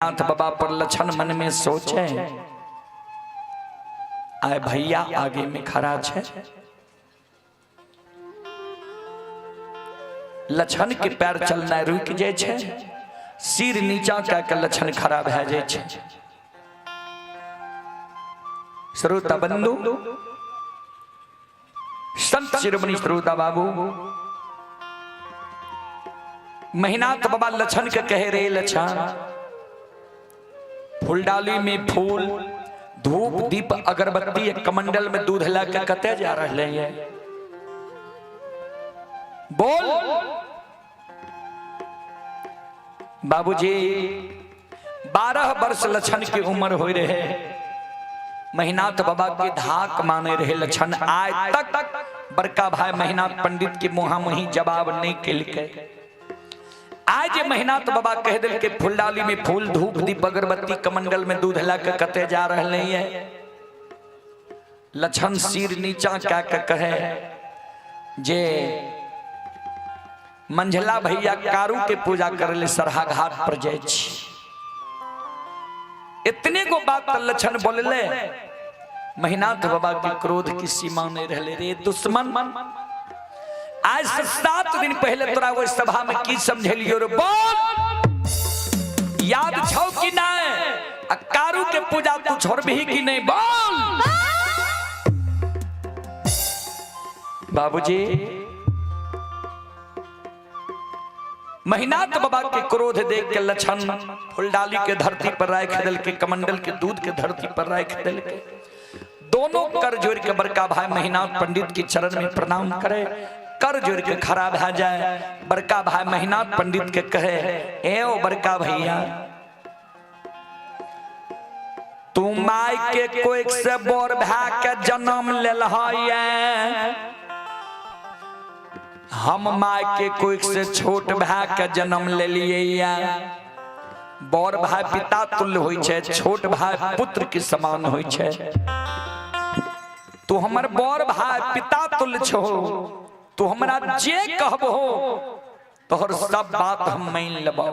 नाथ बाबा पर लक्षण मन में सोचे, आए भैया आगे में खड़ा छे। लक्षण के पैर चलना रुक जाए छे, सिर नीचा कह के लक्षण खड़ा भए जाए छे। श्रोता बंधु, संत शिरोमणि श्रोता बाबू, महिनाथ बाबा लक्षण के कहे रे लक्षण, फूलडाली में फूल, धूप दीप अगरबत्ती, एक कमंडल में दूध ला के कते जा रहे हैं? बोल बाबूजी। 12 वर्ष लक्षण की उम्र हो रहे, महिनाथ बाबा के धाक माने रहे लक्षण। आय तक बड़का भाई महिनाथ पंडित के मुहा मुही जवाब नहीं केलके। आज महिनाथ बाबा कह दिल के फुलडाली में फूल, धूप दीप अगरबत्ती, कमंडल में दूध ला के कते जा रहे हैं? लक्षण सिर नीचा क्या के कहे जे मंझला भैया कारू के पूजा करे ले सरहा घाट पर जाय छी। इतने गो बात लक्षण बोलले, महिनाथ बाबा के क्रोध की सीमा नहीं रहले। रे दुश्मन, आज से 7 दिन पहले तोरा ओहि सभा में की समझेलियो रे? बोल, याद छौ कि नहीं? आ कारू के पूजा तू छोड़बही कि नहीं? बोल बाबूजी। महिनाथ बाबा के क्रोध देख के लक्षण फुलडाली के धरती पर राख दिल के, कमंडल के दूध के धरती पर राख दिल के, दोनों कर जोड़ के बड़का भाई महिनाथ पंडित के चरण में प्रणाम करे, कर जोड़ के खड़ा भा जाए। बड़का भाई महिनाथ पंडित के कहे, ए ओ बड़का भैया, तू माय के कोई से बोर भा के जन्म लेल है, हम माय के कोई से छोट भा के जन्म ले लिए। बड़ भाई पिता तुल्य होइ छै, छोट भाई पुत्र के समान होइ छै। तू हमर बड़ भाई पिता तुल्य छो, तू हमरा जे कहबो तोहर सब बात हम मान लेबो।